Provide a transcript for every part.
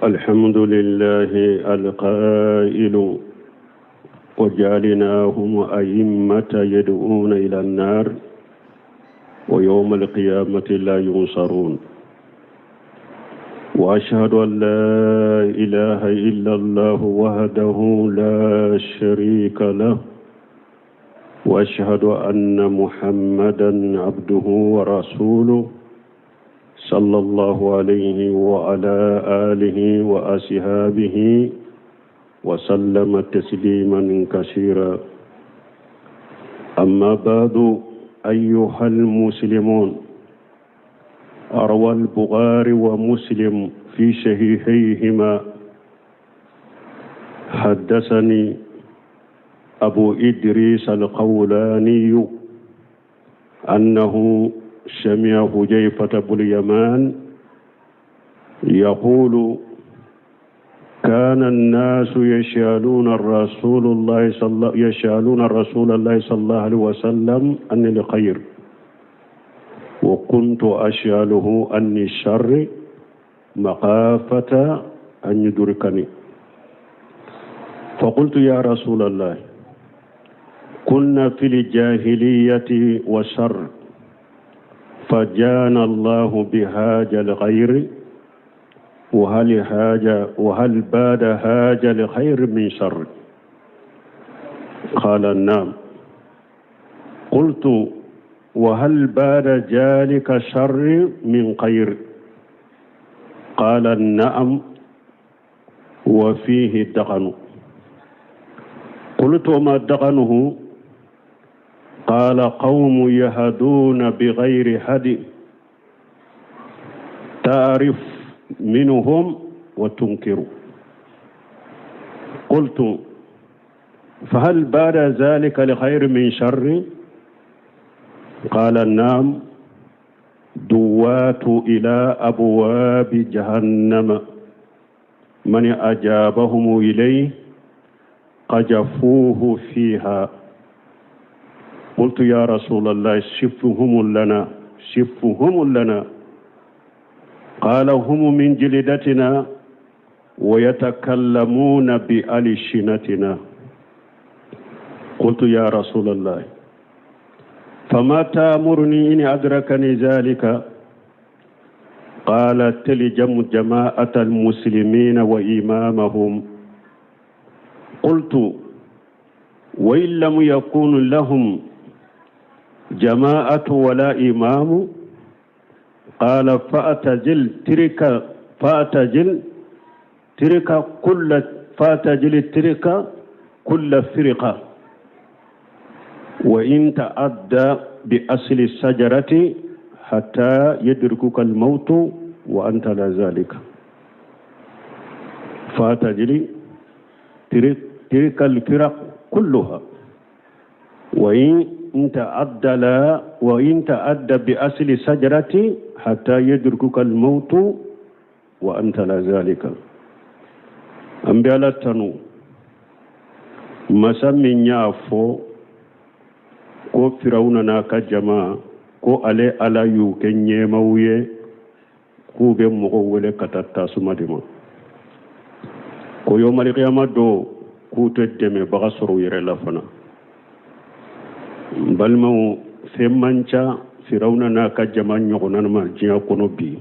الحمد لله القائل وجعلناهم أئمة يدعون إلى النار ويوم القيامة لا ينصرون وأشهد أن لا إله إلا الله وحده لا شريك له وأشهد أن محمدا عبده ورسوله صلى الله عليه وعلى آله وأصحابه وسلم تسليما كثيرا أما بعد أيها المسلمون أروى البغاري ومسلم في صحيحيهما حدثني أبو إدريس القولاني أنه سمع حجيفة بن اليمان يقول كان الناس يشالون الرسول الله صلى يشالون الرسول الله صلى الله عليه وسلم عن الخير وكنت أشأله عن الشر مخافة أن يدركني فقلت يا رسول الله كنا في الجاهلية والشر فجانا الله بهاج الخير وهل هاج وهل باد هاج لخير من شر قال نعم قلت وهل باد ذلك شر من خير قال نعم وفيه دغن قلت وما دغنه قال قوم يهدون بغير هدي تعرف منهم وتنكر قلت فهل بعد ذلك لخير من شر قال نعم دوات إلى أبواب جهنم من أجابهم إليه قجفوه فيها قلت يا رسول الله شفهم لنا شفهم لنا قال هم من جلدتنا ويتكلمون بألسنتنا قلت يا رسول الله فما تأمرني إن أدركني ذلك قال تلجم جماعة المسلمين وإمامهم قلت وإن لم يكن لهم جماعة ولا إمام قال فأتجل ترك فأتجل ترك كل فأتجل ترك كل فرقة وإن تأدى بأصل الشجرة حتى يدركك الموت وأنت لا ذلك فأتجل تلك الفرق كلها وإن تعدى لا وإن تعدى بأصل شجرة حتى يدركك الموت وأنت لا ذلك an bɛ ala tanu masa min y'a fɔ ko firawuna n'a ka jama ko ale ala y'u kɛ ɲɛmaw ye k'u bɛ mɔgɔw wele ka taa tasuma de ma ko yomalikiyama don k'u tɛ dɛmɛbaga sɔrɔ u yɛrɛ la fana n balimaw fɛn man ca firawuna n'a ka jama ɲɔgɔnna ma diɲɛ kɔnɔ bi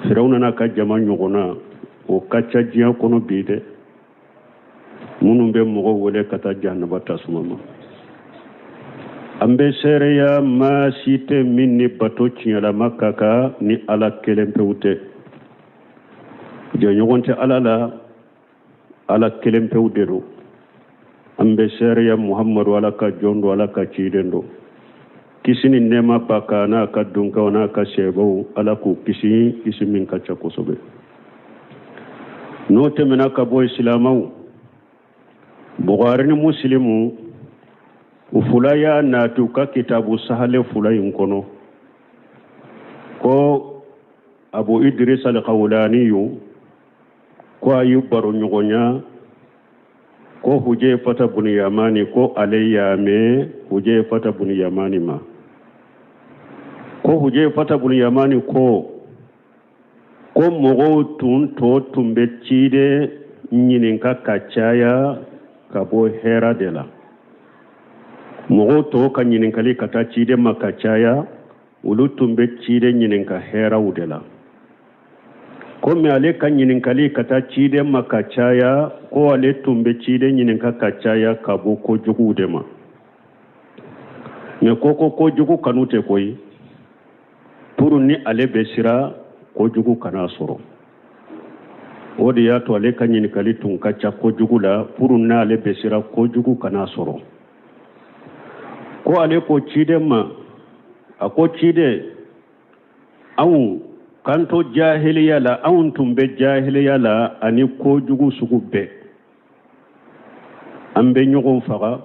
firawuna n'a ka jama ɲɔgɔnna o ka ca diɲɛ kɔnɔ bi dɛ minnu bɛ mɔgɔw wele ka taa jahanaba tasuma ma an bɛ seereya maa si tɛ min ni bato tiɲɛlama ka kan ni ala kelen pewu tɛ jɛɲɔgɔn tɛ ala la ala kelen pewu de don an bɛ seereya muhamadu ala ka jɔn don ala ka ciden don kisi ni nɛɛma b'a kan n'a ka dunkɛw n'a ka sɛbɛw ala k'u kisi kisi min ka ca kosɛbɛ n'o tɛmɛna ka bɔ silamɛw bukari ni musilimu u fula y'a nati u ka kitabu sahale fula in kɔnɔ ko abu idris alkawulaniyu ko a y'u baro ɲɔgɔnya ko hujefata bunu yamani ko ale y'a mɛn hujefata bunu yamani ma ko hujefata bunu yamani ko Ko mɔgɔw tun tɔ tun bɛ ciden ɲininka ka caya ka bɔ hɛra de la. Mɔgɔw tɔw ka ɲininkali ka taa ciden ma ka caya, olu tun bɛ ciden ɲininka hɛraw de la. Komi ale ka ɲininkali ka taa ciden ma ka caya, ko ale tun bɛ ciden ɲininka ka caya ka bɔ kojuguw de ma. Mɛ ko ko kojugu kanu tɛ koyi. Pour ni ale bɛ siran kojugu kana sɔrɔ, o de y'a to ale ka ɲininkali tun ka ca kojugu la, pour n'ale bɛ siran kojugu kana sɔrɔ. Ko ale ko ciden ma, a ko ciden, anw k'an to jahiliya la, anw tun bɛ jahiliya la ani kojugu sugu bɛɛ. An bɛ ɲɔgɔn faga,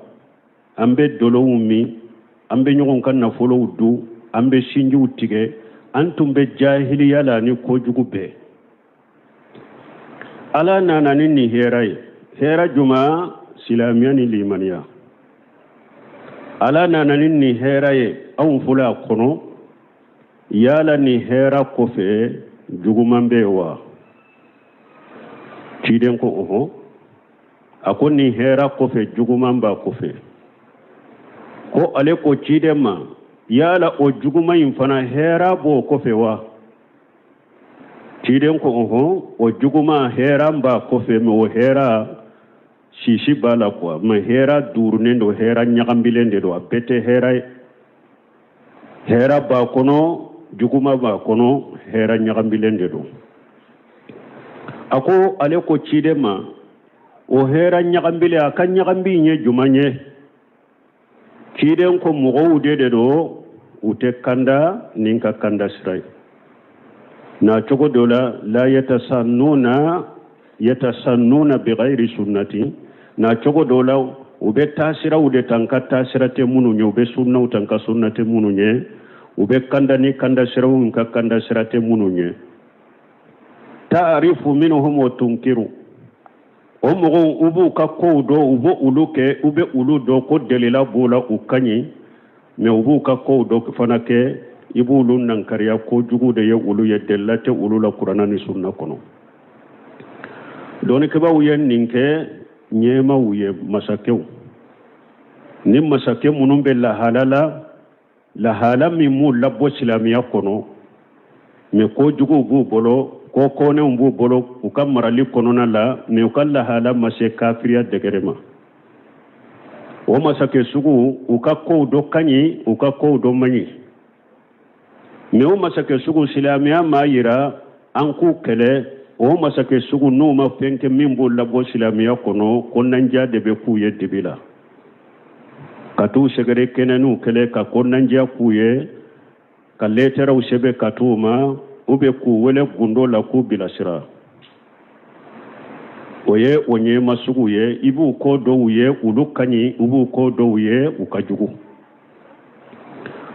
an bɛ dɔlɔw min, an bɛ ɲɔgɔn ka nafolow dun, an bɛ sinjiw tigɛ, an tun bɛ jahiliya la ni kojugu bɛɛ. Ala nana ni nin hɛra ye. Hɛra juma? Silamɛya ni limaniya. Ala nana ni nin hɛra ye, anw filɛ a kɔnɔ. Yala nin hɛra kɔfɛ juguman bɛ yen wa? Ciden ko ɔhɔn. A ko nin hɛra kɔfɛ juguman b'a kɔfɛ. Ko ale ko ciden ma, yala o juguman in fana hɛra b'o kɔfɛ wa? Ciden ko ɔhɔn, o juguman hɛra b'a kɔfɛ, mɛ o hɛra sisi b'a la quoi, mɛ hɛra duurunen don, hɛra ɲagambilen de don, a bɛɛ tɛ hɛra ye. Hɛra b'a kɔnɔ, juguma b'a kɔnɔ, hɛra ɲagambilen de don. A ko ale ko ciden ma, o hɛra ɲagambilen, a ka ɲagambi in ye juman ye? Ciden ko mɔgɔw de don, u tɛ kanda ni ka kanda sira ye. Na cogo dɔ la, la yatasannuna yatasannuna bigayri sunnati. Na cogo dɔ la, u bɛ taasiraw de ta n ka taasira tɛ minnu ye, u bɛ sunnaw ta n ka sunna tɛ minnu ye, u bɛ kanda ni kanda siraw n ka kanda sira tɛ minnu ye. Taarifu minhum wa tunkiru. O mɔgɔw, u b'u ka kow dɔn, u b'o olu kɛ, u bɛ olu dɔn ko delila b'u la, u ka ɲi, mɛ u b'u ka kow dɔ fana kɛ, i b'olu nankariya ko jugu de ye olu ye, delila tɛ olu la kuranna ni sunna kɔnɔ. Dɔnnikɛbaaw ye nin kɛ ɲɛmaw ye, masakɛw ni masakɛ minnu bɛ lahala la, lahala min m'u labɔ silamɛya kɔnɔ, mɛ ko juguw b'u bolo, ko kɔnɛw b'u bolo u ka marali kɔnɔna la, mɛ u ka lahala ma se kafiriya dɛgɛrɛ ma. O masakɛ sugu, u ka kow dɔ ka ɲi, u ka kow dɔ man ɲi, mɛ o masakɛ sugu, silamɛya m'a yira an k'u kɛlɛ. O masakɛ sugu, n'u ma fɛn kɛ min b'u labɔ silamɛya kɔnɔ, ko nandiya de bɛ k'u ye dibi la, ka t'u sɛgɛrɛ kɛnɛ n'u kɛlɛ, ka ko nandiya k'u ye, ka lɛtɛrɛw sɛbɛn ka t'u ma, u bɛ k'u wele gundo la k'u bilasira. O ye o ɲɛma sugu ye. I b'u ko dɔw ye, olu ka ɲi, u b'u ko dɔw ye, u ka jugu.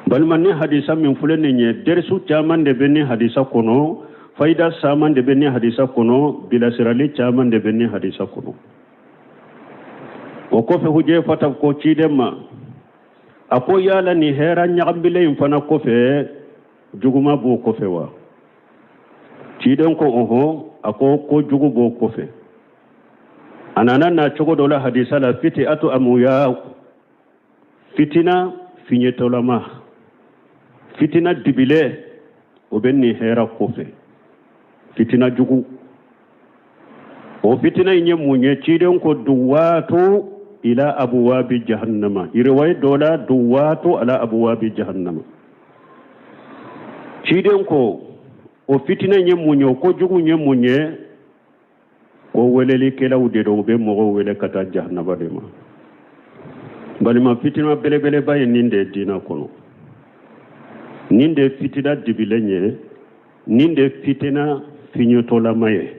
Balima, ni hadisa min filɛ nin ye, derisu caman de bɛ ni hadisa kɔnɔ, fayida caman de bɛ ni hadisa kɔnɔ, bilasirali caman de bɛ ni hadisa kɔnɔ. O kɔfɛ, Hujɛfata ko ciden ma, a ko yala nin hɛra ɲagambilen in fana kɔfɛ juguma b'o kɔfɛ wa? Ciden ko ɔhɔn. A ko ko jugu b'o kɔfɛ. A nana na cogo dɔ la hadisa la, fiti atu amuya, fitina fiɲɛtɔlama, fitina dibilɛ, o bɛ nin hɛra kɔfɛ, fitina jugu. O fitina in ye mun ye? Ciden ko duwatu ila abuwabi jahannama. Riwaye dɔ la, duwatu ala abuwabi jahannama. Ciden ko o fitina in ye mun ye, o ko jugu ye mun ye? Ko welelikɛlaw de don, u bɛ mɔgɔw wele ka taa jahanaba de ma. Balima, fitina belebeleba ye nin de ye diina kɔnɔ. Nin de fitina dibilen ye, nin de fitina fiɲɛtɔlama ye.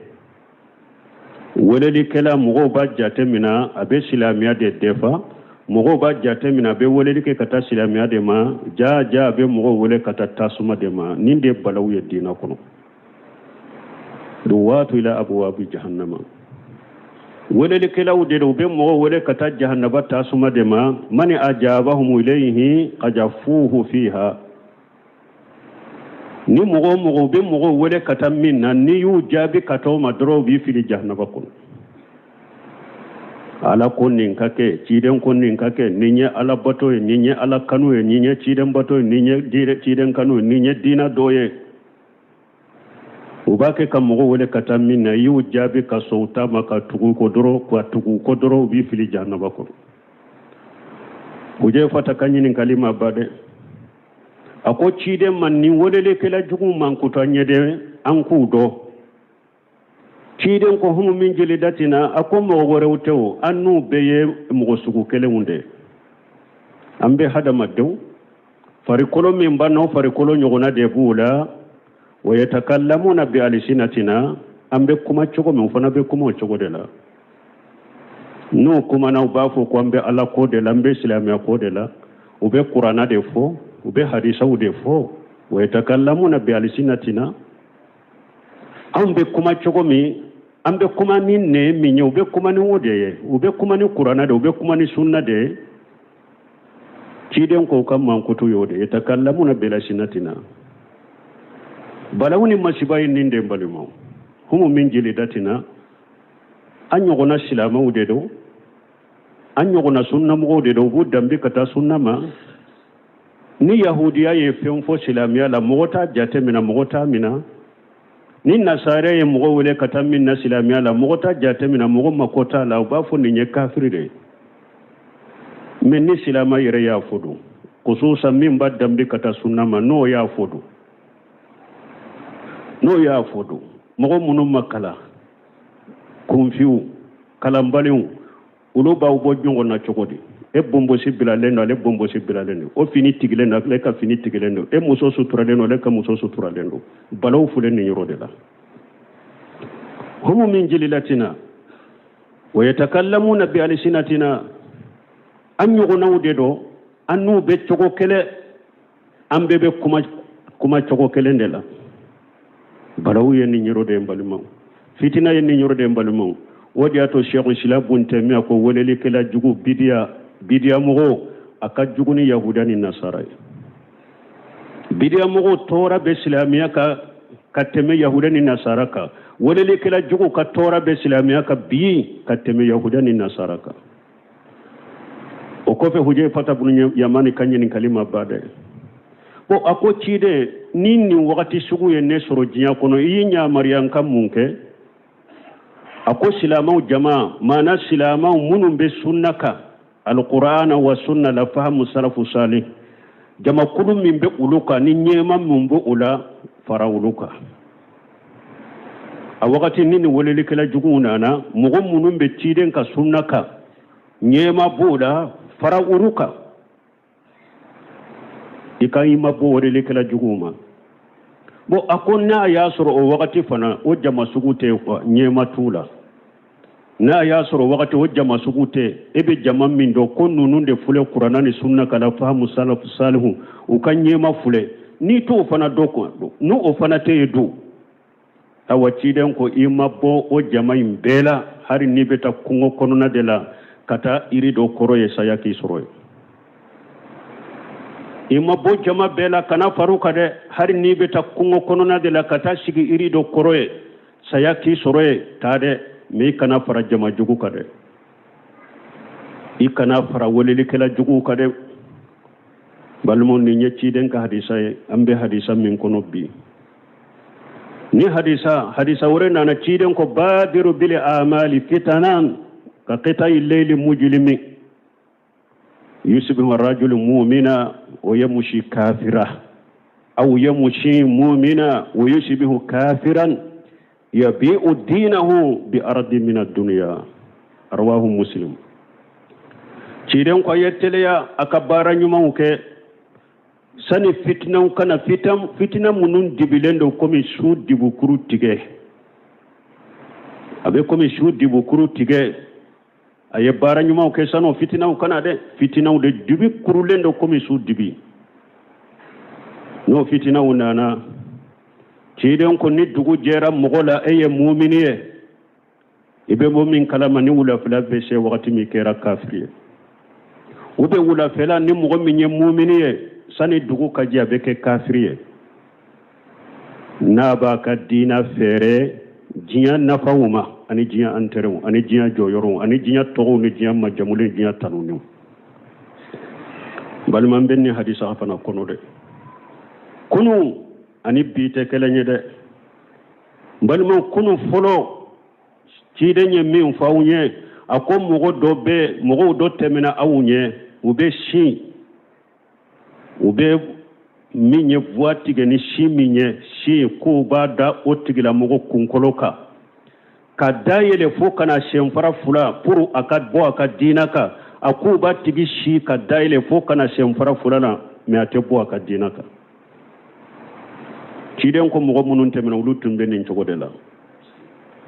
Welelikɛla, mɔgɔw b'a jate minɛ a bɛ silamɛya de defa, mɔgɔw b'a jate minɛ a bɛ weleli kɛ ka taa silamɛya de ma, jaa jaa a bɛ mɔgɔw wele ka taa tasuma de ma. Nin de balawu ye diina kɔnɔ. Duwatu ila abuwabi jahannama, welelikɛlaw de don, u bɛ mɔgɔw wele ka taa jahannaba tasuma de ma. Mani ajabahum ilayhi qajafuhu fiha. Ni mɔgɔ o mɔgɔ u bɛ mɔgɔw wele ka taa min na, n'i y'u jaabi ka taa o ma dɔrɔn, u b'i fili jahanaba kɔnɔ. Ala ko nin ka kɛ, ciden ko nin ka kɛ, nin ye Ala bato ye, nin ye Ala kanu ye, nin ye ciden bato ye, nin ye ciden kanu ye, nin ye diina dɔ ye. U b'a kɛ ka mɔgɔ wele ka taa min na, i y'u jaabi ka sɔn u ta ma, ka tugu kɔ dɔrɔn, ka tugu kɔ dɔrɔn, u b'i fili jahanaba kɔnɔ. Hujɛfata ka ɲininkali ma ban dɛ. A ko ciden ma, nin welelikɛla jugu mankutu an ye dɛ, an k'u dɔn. Ciden ko humu min jilidatina, a ko mɔgɔ wɛrɛw tɛ o, an n'u bɛɛ ye mɔgɔ sugu kelenw de, an bɛ hadamadenw farikolo min b'an na, o farikolo ɲɔgɔnna de b'u la. Wa yatakallamuna bi alisinatina, an bɛ kuma cogo min, u fana bɛ kuma o cogo de la. N'u kumana, u b'a fɔ ko an bɛ Ala ko de la, an bɛ silamɛya ko de la. U bɛ kuranna de fɔ, u bɛ hadisaw de fɔ. Wa yatakallamuna bi alisinatina, anw bɛ kuma cogo min, an bɛ kuma ni nɛn min ye, u bɛ kuma ni o de ye, u bɛ kuma ni kuranna de, u bɛ kuma ni sunna de ye. Ciden ko ka mankutu y'o de ye, yatakallamuna bi alsinatina. Balawu ni masiba ye nin de, balimaw. Humu min jilidatina, an ɲɔgɔnna silamɛw de don, an ɲɔgɔnna sunnamɔgɔw de don, u b'u danbe ka taa sunna ma. Ni yahudiya ye fɛn fɔ silamɛya la, mɔgɔ t'a jate minɛ, mɔgɔ t'a minɛ. Ni nasara ye mɔgɔ wele ka taa min na silamɛya la, mɔgɔ t'a jate minɛ, mɔgɔ mako t'a la, u b'a fɔ nin ye kafiri de ye. Mais ni silamɛ yɛrɛ y'a fɔ dun, khususan min b'a danbe ka taa sunna ma, n'o y'a fɔ dun, n'o y'a fɔ dun, mɔgɔ minnu ma kalan, kunfinw, kalanbaliw, olu b'aw bɔ ɲɔgɔn na cogo di? E bonbosi bilalen don, ale bonbosi bilalen don, o fini tigilen don, ale ka fini tigilen don, e muso suturalen don, ale ka muso suturalen don. Balaw filɛ nin yɔrɔ de la. Humu min jililatina wa yatakallamuna bi alisinatina, an ɲɔgɔnnaw de don, an n'u bɛ cogo kelen, an bɛɛ bɛ kuma kuma cogo kelen de la. Balawu ye nin yɔrɔ de ye n balimaw, fitina ye nin yɔrɔ de ye n balimaw. O de y'a to Sɛku Islam bun Tɛmiya ko welelikɛla jugu, bidiya, bidiya mɔgɔw, a ka jugu ni yahuda ni nasara ye. Bidiya mɔgɔw tɔɔrɔ bɛ silamɛya kan ka tɛmɛ yahuda ni nasara kan. Welelikɛla jugu ka tɔɔrɔ bɛ silamɛya kan bi ka tɛmɛ yahuda ni nasara kan. O kɔfɛ, Hujɛfata bunu Yamani ka ɲininkali ma ban dɛ. Ko a ko ciden, ni nin wagati sugu ye ne sɔrɔ diɲɛ kɔnɔ, i y'i yamaruya n ka mun kɛ? A ko silamɛw jama, maana silamɛw minnu bɛ sunna kan, alqur'ana wa sunna la fahamu salafu salih, jamakulu min bɛ olu kan ni ɲɛma min bɛ o la, fara olu kan. A wagati ni nin welelikɛla juguw nana, mɔgɔ minnu bɛ ciden ka sunna kan, ɲɛma b'o la, fara olu kan, i ka i mabɔ welelikɛla juguw ma. Bon, a ko n'a y'a sɔrɔ o wagati fana o jama sugu tɛ, ɲɛma t'u la, n'a y'a sɔrɔ wagati o jama sugu tɛ, e bɛ jama min dɔn ko ninnu de filɛ kuranna ni sunna kan la fahamu salafu salihu, u ka ɲɛma filɛ, n'i t'o fana dɔn, n'o fana tɛ yen dun, awa ciden ko i mabɔ o jama in bɛɛ la, hali n'i bɛ taa kungo kɔnɔna de la ka taa iri dɔ kɔrɔ ye, saya k'i sɔrɔ yen. I mabɔ jama bɛɛ la, kana far'u kan dɛ, hali n'i bɛ taa kungo kɔnɔna de la ka taa sigi iri dɔ kɔrɔ ye, saya k'i sɔrɔ yen, taa dɛ, mais i kana fara jama jugu kan dɛ, i kana fara welelikɛla juguw kan dɛ. Balimaw, nin ye ciden ka hadisa ye, an bɛ hadisa min kɔnɔ bi. Ni hadisa hadisa wɛrɛ nana, ciden ko badiru bil amali fitanan ka qita'i leyli mujlimi yusubihu rajulu mumina wa yamshi kafira aw yamshi mumina wa yusubihu kafiran yabi'u dinahu bi aradi min ad-dunya, rawahu Muslim. Ciden ko a ye teliya a ka baara ɲumanw kɛ sani fitinaw ka na, fitina minnu dibilen don komi su dibukuru tigɛ, a bɛ komi su dibukuru tigɛ. A ye baara ɲumanw kɛ san'o fitinaw ka na dɛ. Fitinaw de dibi kurulen don komi su dibi. N'o fitinaw nana, ciden ko ni dugu jɛra mɔgɔ la, e ye mumini ye, i bɛ bɔ min kalama, ni wulafɛla bɛ se wagati min, kɛra kafiri ye, u bɛ wulafɛla, ni mɔgɔ min ye mumini ye, sani dugu ka jɛ, a bɛ kɛ kafiri ye. N'a b'a ka diina feere diɲɛ nafaw ma ani diɲɛ intérêtw ani diɲɛ jɔyɔrɔw ani diɲɛ tɔgɔw ni diɲɛ majamuli diɲɛ tanuniw. Balima bɛ nin hadisa fana kɔnɔ dɛ. Kunu ani bi tɛ kelen ye dɛ. Balima, kunu fɔlɔ ciden ye min fɔ aw ye, a ko mɔgɔ dɔ bɛ, mɔgɔw dɔ tɛmɛna aw ɲɛ, u bɛ sin, u bɛ min ye voie tigɛ ni sin min ye, sin k'u b'a da o tigilamɔgɔ kunkolo kan ka dayɛlɛ fo ka na senfara fila pour a ka bɔ a ka diina kan. A k'u b'a tigi si ka dayɛlɛ fo ka na senfara fila na, mais a tɛ bɔ a ka diina kan. Ciden ko mɔgɔ minnu tɛmɛna, olu tun bɛ nin cogo de la,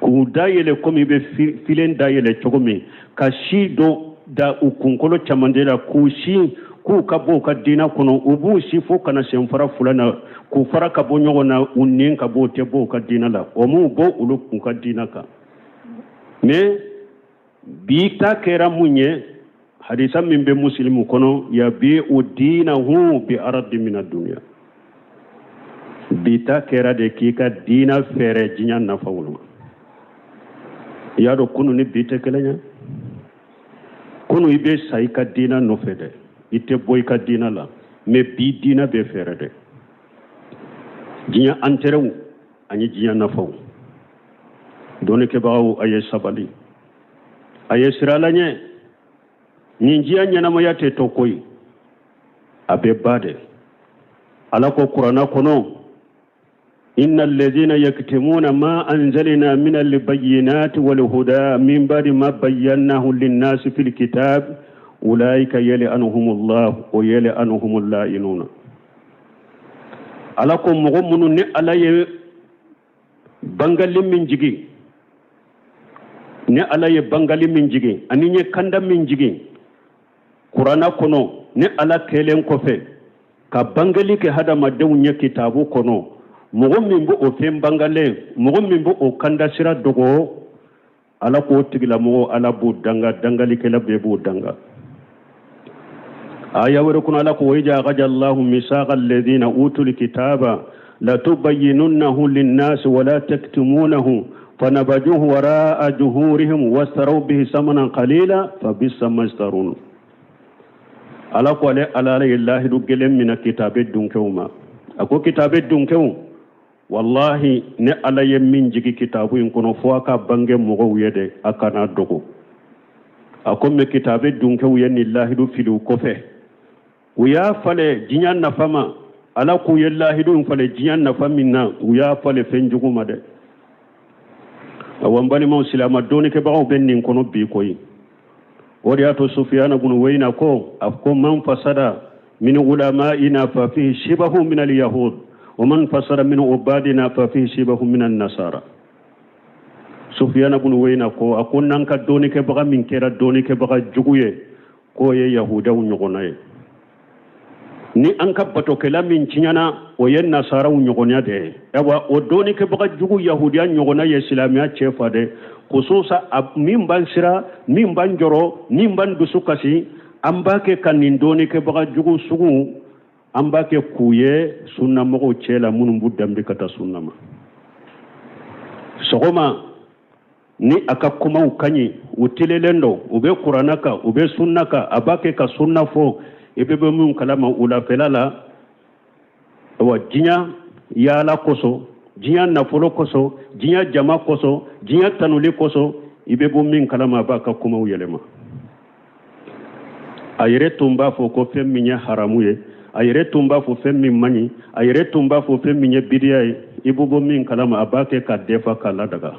k'u dayɛlɛ komi i bɛ filen dayɛlɛ cogo min, ka si dɔ da u kunkolo camancɛ la k'u si k'u ka bɔ u ka diina kɔnɔ. U b'u si fo ka na senfara fila na, k'u fara ka bɔ ɲɔgɔn na, u nin ka bɔ, u tɛ bɔ u ka diina la. O m'u bɔ olu u ka diina kan. Mais bi ta kɛra mun ye? Hadisa min bɛ Musilimu kɔnɔ, yabiu dinahu bi aradi mina dunya. Bi ta kɛra de k'i ka diina feere diɲɛ nafaw ma. I y'a dɔn kunu ni bi tɛ kelen ye. Kunu i bɛ sa i ka diina nɔfɛ dɛ, i tɛ bɔ i ka diina la. Mais bi diina bɛ feere dɛ, diɲɛ intérêtw ani diɲɛ nafaw. Dɔnnikɛbagaw, a ye sabali, a ye siran Ala ɲɛ. Nin diɲɛ ɲɛnamaya tɛ to koyi, a bɛ ban dɛ. Ala ko kuranna kɔnɔ: inna alladhina yaktumuna ma anzalna min albayyinati wal huda min ba'di ma bayyanahu linnasi fil kitab ulaika yal'anuhumullah wa yal'anuhumul la'inuna. Ala ko mɔgɔ minnu ni Ala ye bangali min jigin, ni Ala ye bangali min jigin ani ye kanda min jigin kuranna kɔnɔ, ni Ala kɛlen kɔfɛ ka bangali kɛ hadamadenw ye kitabu kɔnɔ, mɔgɔ min bɛ o fɛn bangalen, mɔgɔ min bɛ o kanda sira dogo, Ala k'o tigilamɔgɔ, Ala b'o danga, dangalikɛla bɛɛ b'o danga. Aya wɛrɛ kɔnɔ, Ala ko: wa iza akaza Allahu misaqa alladhina utul kitaba latubayyinunnahu linnasi wala taktumunahu fanabajuhu wara'a juhurihim wastaraw bihi samanan qalila fabisa mastarun. Ala ko ale Ala ye lahidu gɛlɛn mina kitabe dunkew ma. A ko kitabe dunkew, wallahi, ne Ala ye min jigi kitabu in kɔnɔ, fo a ka bange mɔgɔw ye dɛ, a kana dogo. A ko mais kitabe dunkew ye nin lahidu fili u kɔfɛ, u y'a falen diɲɛ nafa ma. Ala k'u ye lahidu in falen diɲɛ nafa min na, u y'a falen fɛn jugu ma dɛ. Awa n balimaw silama, dɔnnikɛbagaw bɛ nin kɔnɔ bi koyi. O de y'a to Sufiyana bunu Weyina ko, a ko: man fasada min ulama'ina fa fihi shibahu min al-yahud wa man fasada min ubadina fa fihi shibahu min an-nasara. Sufiyana bunu Weyina ko, a ko n'an ka dɔnnikɛbaga min kɛra dɔnnikɛbaga jugu ye, k'o ye yahudaw ɲɔgɔnna ye. Ni an ka batokɛla min tiɲɛna, o ye nasaraw ɲɔgɔnna de ye. Ayiwa, o dɔnnikɛbaga jugu yahudiya ɲɔgɔnna ye silamɛya cɛ fa dɛ. Khususa min b'an siran, min b'an jɔrɔ, min b'an dusu kasi, an b'a kɛ ka nin dɔnnikɛbaga jugu sugu, an b'a kɛ k'u ye sunnamɔgɔw cɛ la minnu b'u danbe ka taa sunna ma. Sɔgɔma ni a ka kumaw ka ɲi, u telelen don, u bɛ kuranna kan, u bɛ sunna kan, a b'a kɛ ka sunna fɔ, i bɛ bɔ min kalama wulafɛla la, awa, diɲɛ yaala kosɔn, diɲɛ nafolo kosɔn, diɲɛ jama kosɔn, diɲɛ tanuli kosɔn, i bɛ bɔ min kalama, a b'a ka kumaw yɛlɛma. A yɛrɛ tun b'a fɔ ko fɛn min ye haramu ye, a yɛrɛ tun b'a fɔ fɛn min man ɲi, a yɛrɛ tun b'a fɔ fɛn min ye bidiya ye, i bɛ bɔ min kalama, a b'a kɛ ka dɛfa k'a ladaga.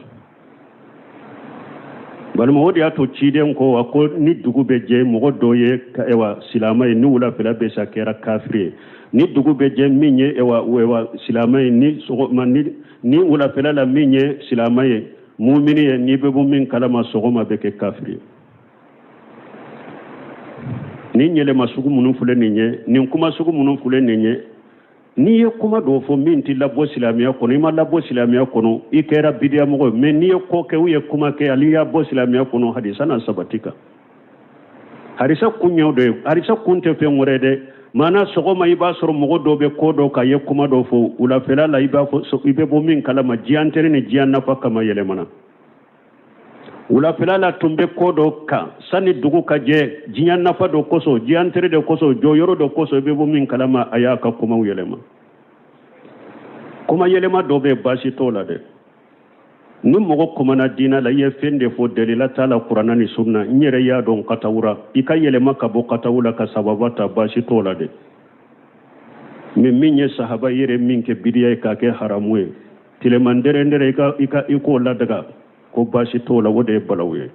Balima, o de y'a to ciden ko, a ko ni dugu bɛ jɛ, mɔgɔ dɔ ye ewa silamɛ ye, ni wulafɛla bɛ sa, kɛra kafiri ye. Ni dugu bɛ jɛ, min ye ewa silamɛ ye, ni sɔgɔma ni wulafɛla la, min ye silamɛ ye, mumini ye, n'i bɛ bɔ min kalama, sɔgɔma bɛ kɛ kafiri ye. Nin yɛlɛma sugu minnu filɛ nin ye, nin kuma sugu minnu filɛ nin ye, n'i ye kuma dɔ fɔ min t'i labɔ silamɛya kɔnɔ, i ma labɔ silamɛya kɔnɔ, i kɛra bidiyamɔgɔ ye. Mais n'i ye ko kɛ, u ye kuma kɛ, ali y'a bɔ silamɛya kɔnɔ, hadisa na sabati kan. Hadisa kun y'o de ye. Hadisa kun tɛ fɛn wɛrɛ dɛ. Maana sɔgɔma i b'a sɔrɔ mɔgɔ dɔ bɛ ko dɔ kan, ye kuma dɔ fɔ wulafɛla la, i b'a fɔ i bɛ bɔ min kalama diɲɛ intérêt ni diɲɛ nafa kama yɛlɛmana. Wulafɛla la tun bɛ ko dɔ kan, sani dugu ka jɛ, diɲɛ nafa dɔ kosɔn, diɲɛ intérêt dɔ kosɔn, jɔyɔrɔ dɔ kosɔn, i bɛ bɔ min kalama a y'a ka kumaw yɛlɛma. Kuma yɛlɛma dɔ bɛ baasi t'o la dɛ. Ni mɔgɔ kumana diina la, i ye fɛn de fɔ dalila t'a la kuranna ni sunna, n yɛrɛ y'a dɔn katawura, i ka yɛlɛma ka bɔ katawu la ka sababa ta, baasi t'o la dɛ. Mais min ye sahaba yɛrɛ min kɛ bidiya ye k'a kɛ haramu ye, tileman dɛrɛndɛrɛ i ka i ka i k'o ladaga ko baasi t'o la, o de ye balawu ye.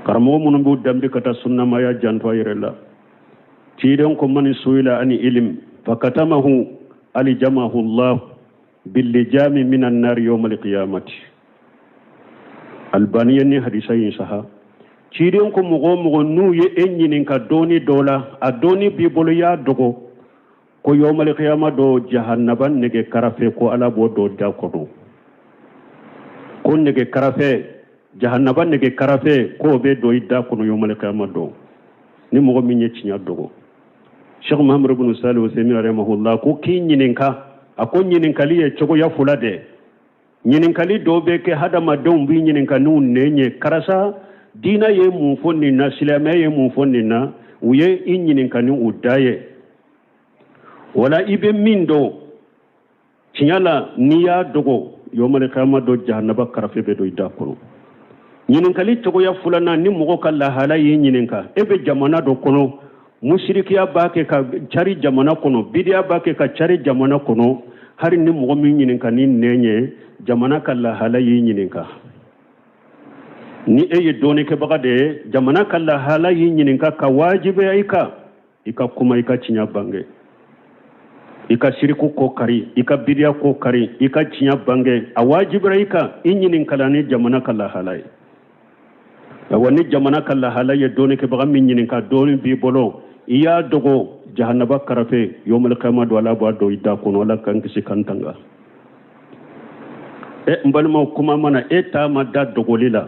Karamɔgɔ minnu b'u danbe ka taa sunnamaya janto a yɛrɛ la, ciden ko man suila ani ilim fakatamahu alijamahu llah billijami minan nari yawmal qiyamati. Albani ye nin hadisa in saha. Ciden ko mɔgɔ o mɔgɔ n'u ye e ɲininka dɔɔni dɔ la, a dɔɔni b'i bolo, y'a dogo, ko yawmal qiyama don jahannaba nɛgɛ karafe ko Ala b'o don da kɔnɔ, ko nɛgɛ karafe, jahannaba nɛgɛ karafe k'o bɛ don i da kɔnɔ yawmal qiyama don, ni mɔgɔ min ye tiɲɛ dogo. Cheikh Muhammad ibn Salih Usaimin rahimahullah ko k'i ɲininka, a ko ɲininkali ye cogoya fila de. Ɲininkali dɔw bɛ kɛ hadamadenw b'i ɲininka n'u nɛn ye, karisa diina ye mun fɔ nin na, silamɛya ye mun fɔ nin na, u ye i ɲininka ni u da ye. Wala i bɛ min dɔn tiɲɛ la, n'i y'a dogo yawmal qiyama don jahanaba karafe bɛ don i da kɔnɔ. Ɲininkali cogoya filanan, ni mɔgɔ ka lahala y'i ɲininka, e bɛ jamana dɔ kɔnɔ, musirikiya b'a kɛ ka cari jamana kɔnɔ, bidiya b'a kɛ ka cari jamana kɔnɔ, hari ni mɔgɔ min ɲininka ni nɛn ye, jamana ka lahala y'i ɲininka, ni e ye dɔɔnikɛbaga de ye, jamana ka lahala y'i ɲininka ka wajibiya i kan i ka kuma, i ka tiɲɛ bange, i ka siriku ko kari, i ka bidiya ko kari, i ka tiɲɛ bange. A wajibira i kan i ɲininkala ni jamana ka lahala ye. Awa ni jamana ka lahala ye dɔɔnikɛbaga min ɲininka, dɔɔni b'i bolo, i y'a dogo, jahanaba karafe yawmal qiyama don Ala b'a don i da kɔnɔ. Ala k'an kisi k'an tanga. E n balimaw, kuma mana e taama da dogoli la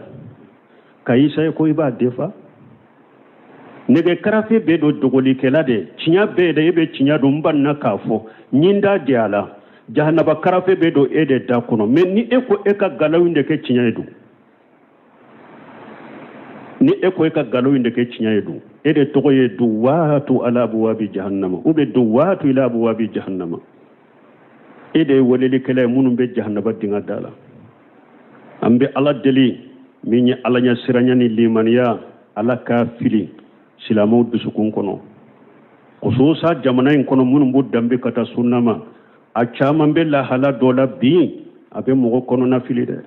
ka isa ye ko i b'a defa nɛgɛ karafe bɛ don dogolikɛla de, tiɲɛ bɛɛ de, e bɛ tiɲɛ dɔn, n banna k'a fɔ ɲin da de a la, jahanaba karafe bɛ don e de da kɔnɔ. Mais ni e ko e ka nkalon in de kɛ tiɲɛ ye dun, ni e ko e ka nkalon in de kɛ tiɲɛ ye dun, e de tɔgɔ ye duwatu ala abuwabi jahannama ou bien duwatu ila abuwabi jahannama. E de ye welelikɛla ye minnu bɛ jahanaba dinga da la. An bɛ Ala deli min ye Ala ɲɛ siranya ni limaniya, Ala k'a fili silamɛw dusukun kɔnɔ, khususa jamana in kɔnɔ minnu b'u danbe ka taa sunna ma. A caman bɛ lahala dɔ la bi, a bɛ mɔgɔ kɔnɔna fili dɛ.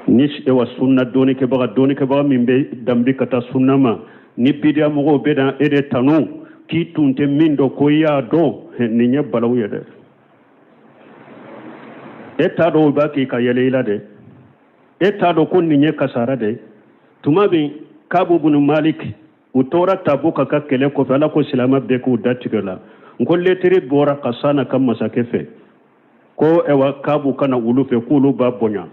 Ni ewa sunna dɔɔnikɛbaga, dɔɔnikɛbaga min bɛ danbe ka taa sunna ma, ni bidiya mɔgɔw bɛ na e de tanu k'i tun tɛ min dɔn ko i y'a dɔn, nin ye balawu ye dɛ. E t'a dɔn o b'a k'i ka yɛlɛ i la dɛ. E t'a dɔn ko nin ye kasara dɛ. Tuma min Kabu bunu Malik u tora Tabuka ka kɛlɛ kɔfɛ, Ala ko silamɛ bɛɛ k'u da tigɛ la. N ko letiri bɔra Kasana ka masakɛ fɛ ko ewa Kabu ka na olu fɛ, k'olu b'a bonya,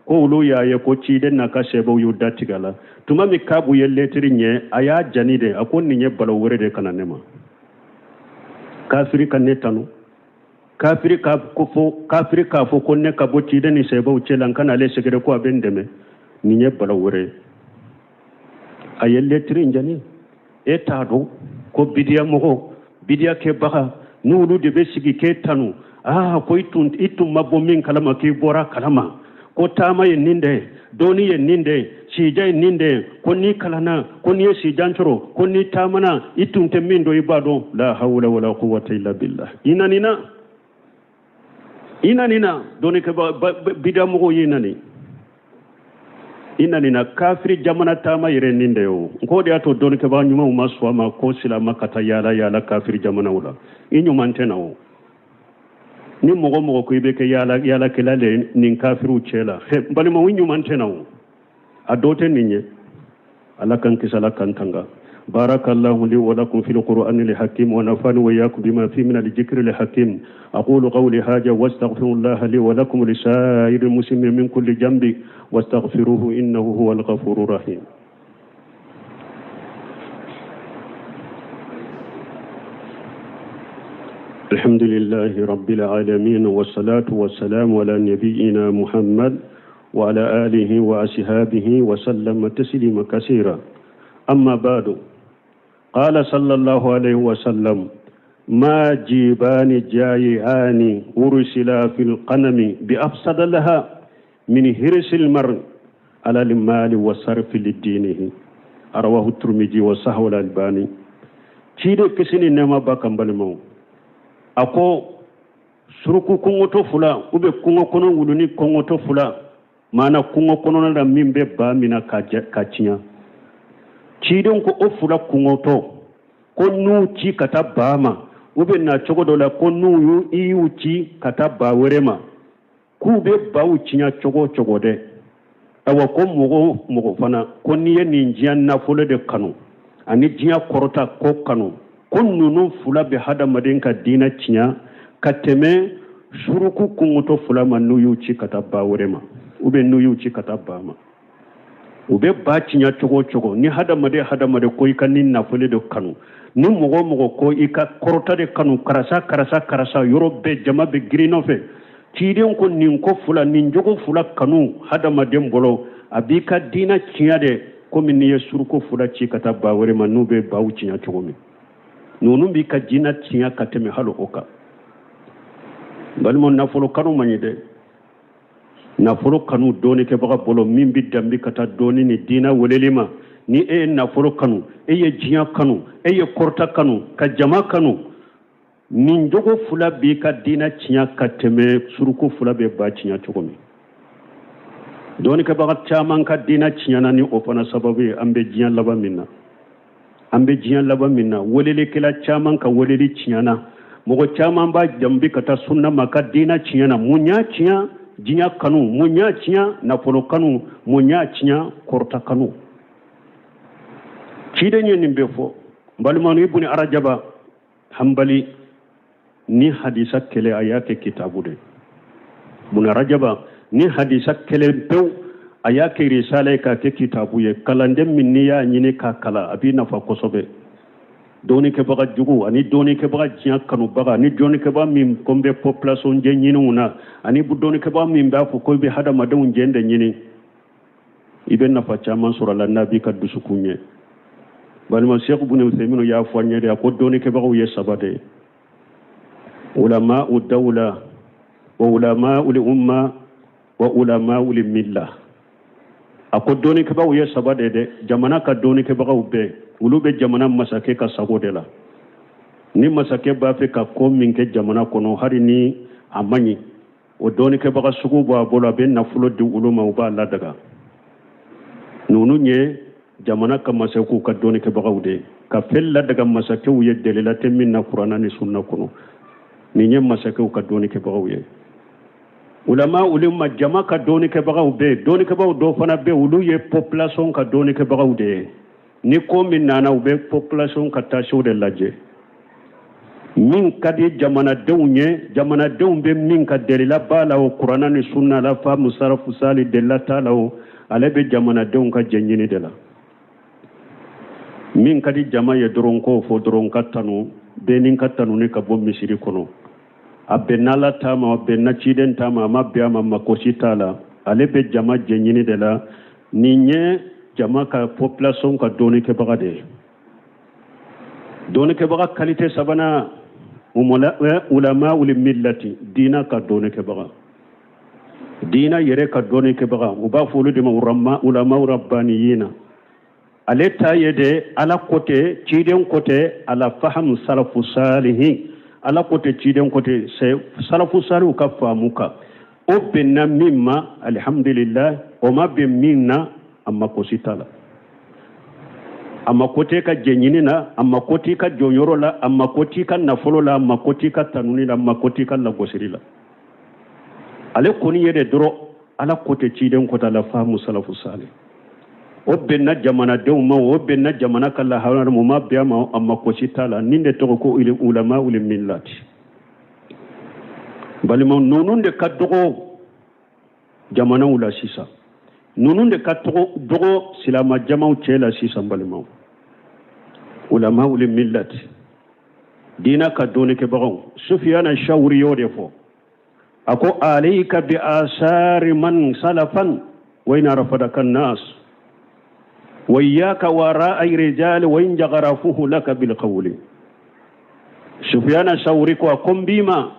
ko olu y'a ye ko ciden n'a ka sahabaw y'u da tigɛ la. Tuma min Kabu ye letiri ɲɛ, a y'a jani de, a ko nin ye balawu wɛrɛ de ka na ne ma. Kafiri ka ne tanu, kafiri ka ko fɔ, kafiri k'a fɔ ko ne ka bɔ ciden ni sahabaw cɛ la, n ka na ale sɛgɛrɛ ko a bɛ n dɛmɛ, nin ye balawu wɛrɛ ye. A ye lɛtiri in jani. E t'a dɔn ko bidiya mɔgɔ, bidiya kɛbaga, n'olu de bɛ sigi k'e tanu, aa ko i tun ma bɔ min kalama k'i bɔra kalama, ko taama ye nin de, dɔɔni ye nin de, sija ye nin de, ko n'i kalanna, ko n'i ye sijan sɔrɔ, ko n'i taamana, i tun tɛ min dɔn i b'a dɔn. La hawla wala quwwata illa billah. I nanina, i nanina dɔɔnikɛba bidiya mɔgɔw y'i nani, i nanina kafiri jamana taama yɛrɛ nin de ye. O n k'o de y'a to dɔɔnikɛbaga ɲumanw ma sɔn a ma ko silama ka taa yaala yaala kafiri jamanaw la. I ɲuman tɛ na o. Ni mɔgɔ mɔgɔ ko i bɛ kɛ yaala yaalakɛla le nin kafiriw cɛ la, n balimaw, i ɲuman tɛ na o. A dɔ tɛ nin ye. Ala k'an kisi, Ala k'an tanga. Barakallahu li wa lakum fil qur'ani al hakim wa nafani wa iyyakum bima fi min al dhikri al hakim. Aqulu qawli hadha wa astaghfirullah li wa lakum li sa'iril muslimin min kulli jambi wastaghfiruhu innahu huwal ghafurur rahim. الحمد لله رب العالمين والصلاة والسلام على نبينا محمد وعلى آله وأصحابه وسلم تسليما كثيرا أما بعد قال صلى الله عليه وسلم ما جيبان جائعان أرسلا في القنم بأفسد لها من هرس المرء على المال وصرف لدينه رواه الترمذي وصححه الألباني ciden kisi ni nɛɛma b'a kan balimaw a ko suruku kɔngɔtɔ fila u bɛ kungo kɔnɔ wuluni kɔngɔtɔ fila maana kungo kɔnɔna la min bɛ ba mina ka tiɲɛ ciden ko o fila kɔngɔtɔ ko n'u ci ka taa ba ma u bɛ na cogo dɔ la ko n'u y'u i y'u ci ka taa ba wɛrɛ ma k'u bɛ baw tiɲɛ cogo o cogo dɛ awa ko mɔgɔ o mɔgɔ fana ko n'i ye nin diɲɛ nafolo de kanu ani diɲɛ kɔrɔta ko kanu ko ninnu fila bɛ hadamaden ka diinɛ tiɲɛ ka tɛmɛ suruku kɔngɔtɔ fila ma n'u y'u ci ka taa ba wɛrɛ ma ou bien n'u y'u ci ka taa ba ma u bɛ ba tiɲɛ cogo o cogo ni hadamaden hadamaden ko i ka nin nafolo de kanu ni mɔgɔ o mɔgɔ ko i ka kɔrɔta de kanu karasa karasa karasa yɔrɔ bɛɛ jama bɛ girin nɔfɛ ciden ko nin ko fila nin jogo fila kanu hadamaden bolo a b'i ka diinɛ tiɲɛ de komi n'i ye suruku fila ci ka taa ba wɛrɛ ma n'u bɛ baw tiɲɛ cogo min ninnu b'i ka diinɛ tiɲɛ ka tɛmɛ hali o kan balima nafolo kanu man ɲi dɛ nafolo kanu dɔɔnikɛbaga bolo min bɛ danbi ka taa dɔɔni ni diinɛ weleli ma ni e ye nafolo kanu e ye diɲɛ kanu e ye kɔrɔta kanu ka jama kanu nin jogo fila b'i ka diinɛ tiɲɛ ka tɛmɛ suruku fila bɛ ba tiɲɛ cogo min dɔɔnikɛbaga caman ka diinɛ tiɲɛna ni o fana sababu ye an bɛ diɲɛ laban min na an bɛ diɲɛ laban min na welelikɛla caman ka weleli tiɲɛna mɔgɔ caman b'a janbi ka taa sunna ma ka diinɛ tiɲɛna mun y'a tiɲɛ diɲɛ kanu mun y'a tiɲɛ nafolo kanu mun y'a tiɲɛ kɔrɔta kanu ciden ye nin bɛɛ fɔ n balimaw ibuni arajaba hanbali ni hadisa kelen a y'a kɛ kitabu de buna rajaba ni hadisa kelen pewu a y'a kɛ risala ye k'a kɛ kitabu ye kalanden min n'i y'a ɲini k'a kalan a b'i nafa kosɛbɛ dɔɔnikɛbaga jugu ani dɔɔnikɛbaga diɲɛ kanubaga ani dɔɔnikɛbaga min ko n bɛ population jɛ ɲiniw na ani dɔɔnikɛbaga min b'a fɔ ko i bɛ hadamadenw jɛ de ɲini i bɛ nafa caman sɔrɔ a la n'a b'i ka dusukun ɲɛ balima sɛku bun usɛminu y'a fɔ an ye de a ko dɔɔnikɛbagaw ye saba de ye ulama'u dawla wa ulama'ul umma wa ulama'ul milla a ko dɔɔnikɛbagaw ye saba de dɛ jamana ka dɔɔnikɛbagaw bɛɛ olu bɛ jamana masakɛ ka sago de la ni masakɛ b'a fɛ ka ko min kɛ jamana kɔnɔ hali ni a man ɲi o dɔɔnikɛbaga sugu b'a bolo a bɛ nafolo di olu ma u b'a ladaga ninnu ye jamana ka masakɛw ka dɔɔnikɛbagaw de ye ka fɛn ladaga masakɛw ye delila tɛ min na kuranna ni sunna kɔnɔ nin ye masakɛw ka dɔɔnikɛbagaw ye ulama ul umma jama ka dɔɔnikɛbagaw bɛ yen dɔɔnikɛbagaw dɔw fana bɛ yen olu ye population ka dɔɔnikɛbagaw de ye ni ko min nana u bɛ population ka taasiw de lajɛ min ka di jamanadenw ye jamanadenw bɛ min ka delila b'a la o kuranna ni sunna la faamu salafu sali delila t'a la o ale bɛ jamanadenw ka jɛ ɲini de la min ka di jama ye dɔrɔn k'o fɔ dɔrɔn ka tanu bɛɛ ni ka tanuni ka bɔ misiri kɔnɔ a bɛnna ala ta ma a bɛnna ciden ta ma a ma bɛn a ma mako si t'a la ale bɛ jama jɛɲini de la nin ye jama ka population ka dɔɔnikɛbaga de ye dɔɔnikɛbaga kalite sabanan ulama ul millati diina ka dɔɔnikɛbaga diina yɛrɛ ka dɔɔnikɛbaga u b'a fɔ olu de ma ulama rabbaniyina ale ta ye de ala ko tɛ ciden ko tɛ ala fahamu salafu salihin ala ko tɛ ciden ko tɛ salafu salihu ka faamu kan o bɛnna min ma alihamudulila o ma bɛn min na a mako si t'a la a mako t'i ka jɛɲini na a mako t'i ka jɔnyɔrɔ la a mako t'i ka nafolo la a mako t'i ka tanuni la a mako t'i ka lagosili la ale kɔni ye de dɔrɔn ala ko tɛ ciden ko tɛ ala faamu salafu salih o bɛnna jamanadenw ma o bɛnna jamana ka lahala ma o ma bɛn a ma a mako si t'a la nin de tɔgɔ ko ulama ul millati balimaw ninnu de ka dɔgɔ jamanaw la sisan ninnu de ka dɔgɔ silama jamaw cɛ la sisan balimaw ulama ul millati Diina ka dɔnnikɛbagaw, Sufiyana Shawuri y'o de fɔ. A ko alayka bi asari man salafan wa in rafadaka nas wa iyyaka wa ra'ay rijal wa in jagharafuhu laka bil qawli. Sufiyana Shawuri ko, a ko n b'i ma,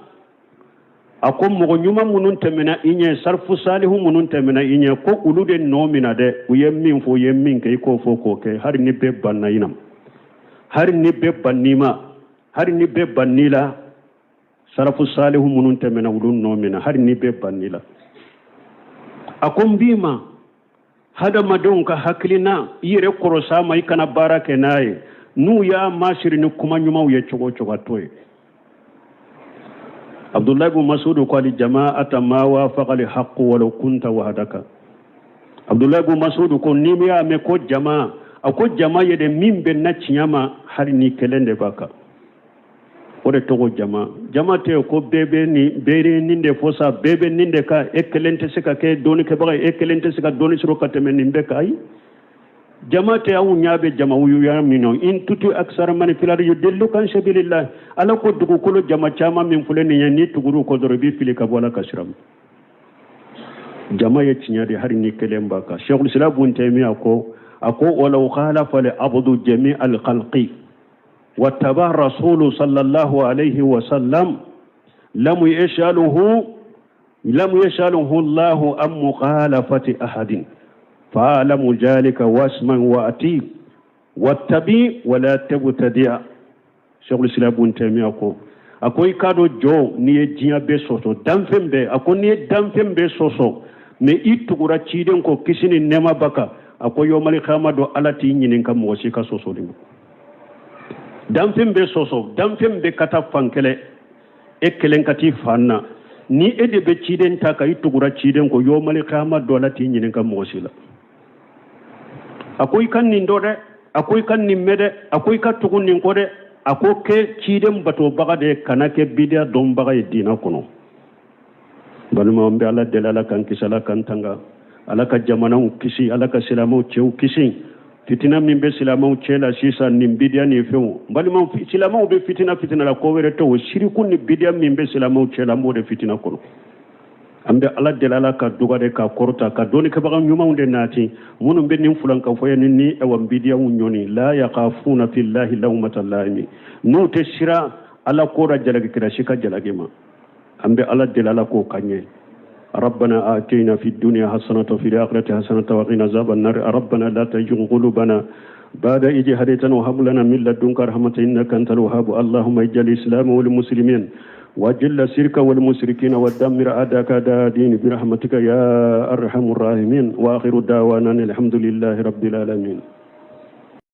a ko mɔgɔ ɲuman minnu tɛmɛna i ɲɛ, salifu salihu minnu tɛmɛna i ɲɛ, ko olu de nɔ mina dɛ. U ye min fɔ, u ye min kɛ, i k'o fɔ k'o kɛ, hali ni bɛɛ banna i na, hali ni bɛɛ bann'i ma, hali ni bɛɛ bann'i la. Salafu salihu minnu tɛmɛna, olu nɔ mina, hali ni bɛɛ bann'i la. A ko n b'i ma, hadamadenw ka hakilina, i yɛrɛ kɔrɔsa ma, i kana baara kɛ n'a ye. N'u y'a masiri ni kuma ɲumanw ye cogo o cogo, a to ye. Abdulayi bin Masudu ko al jama'ata ma wafaqa al haqqu walau kunta wahdaka. Abdulayi bin Masudu ko n'i y'a mɛn ko jama, a ko jama ye de min bɛnna tiɲɛ ma, hali ni kelen de b'a kan, o de tɔgɔ jama. Jama tɛ ko bɛɛ bɛ nin, bɛɛ bɛ nin de fɔ sa, bɛɛ bɛ nin de kan, e kelen tɛ se ka kɛ dɔnnikɛbaga ye, e kelen tɛ se ka dɔnni sɔrɔ ka tɛmɛ nin bɛɛ kan. Ayi, jama tɛ. Aw ɲɛ bɛ jama wuyuya min na, in tuti aksara man fil ardi yudilluka an sabilillah. Ala ko dugukolo jama caman min filɛ nin ye, n'i tugur'u kɔ dɔrɔn, i b'i fili ka bɔ Ala ka sira ma. Jama ye tiɲɛ de, hali ni kelen b'a kan. Sheikhul Islam Ibn Taymiyyah ko, a ko walaw khalafa al abdu jami al khalqi wattaba rasulu sallallahu alayhi wa sallam lam yashaluhu Allahu an mukhalafati ahadin fa'lamu dhalika wasman wa ati wattabi wala tabtadi'. Sheikhul Islam Ibn Taymiyyah ko, a ko i k'a dɔn jɔn, n'i ye diɲɛ bɛɛ sɔsɔ, danfɛn bɛɛ, a ko n'i ye danfɛn bɛɛ sɔsɔ, mais i tugura ciden kɔ, kisi ni nɛɛma b'a kan, a ko yomali kiyama don, Ala t'i ɲininka mɔgɔ si ka sɔsɔli ma. Danfɛn bɛɛ sɔsɔ, danfɛn bɛɛ ka taa fan kelen, e kelen ka t'i fan na, ni e de bɛ ciden ta ka i tugura ciden kɔ, yomali kiyama don, Ala t'i ɲininka mɔgɔ si la. A ko i ka nin dɔn dɛ, a ko i ka nin mɛn dɛ, a ko i ka tugu nin kɔ dɛ. A ko kɛ ciden batobaga de ye, kana kɛ bidiya dɔnbaga ye diinɛ kɔnɔ. Balimaw, an bɛ Ala deli, Ala k'an kisi, Ala k'an tanga, Ala ka jamanaw kisi, Ala ka silamɛw cɛw kisi fitina min bɛ silamɛw cɛ la sisan, nin bidiya ni fɛnw. Balimaw, silamɛw bɛ fitina fitina la, ko wɛrɛ tɛ o, siriku ni bidiya min bɛ silamɛw cɛ la, an b'o de fitina kɔnɔ. An bɛ Ala deli, Ala ka duga de ka kɔrɔta, ka dɔnnikɛbaga ɲumanw de nati, minnu bɛ nin fulankafoya ni ɛwa bidiyaw ɲɔni. La yakhafuna fillahi lawmata laimi, n'u tɛ siran Ala ko la jalakikɛla si ka jalaki ma. An bɛ Ala deli, Ala k'o ka ɲɛ. ربنا آتنا في الدنيا حسنة وفي الآخرة حسنة وقنا عذاب النار. ربنا لا تزغ قلوبنا بعد إذ هديتنا وهب لنا من لدنك رحمة إنك أنت الوهاب. اللهم اجعل الإسلام والمسلمين وأذل الشرك والمشركين ودمر أعداءك أعداء الدين برحمتك يا أرحم الراحمين. وآخر دعوانا الحمد لله رب العالمين.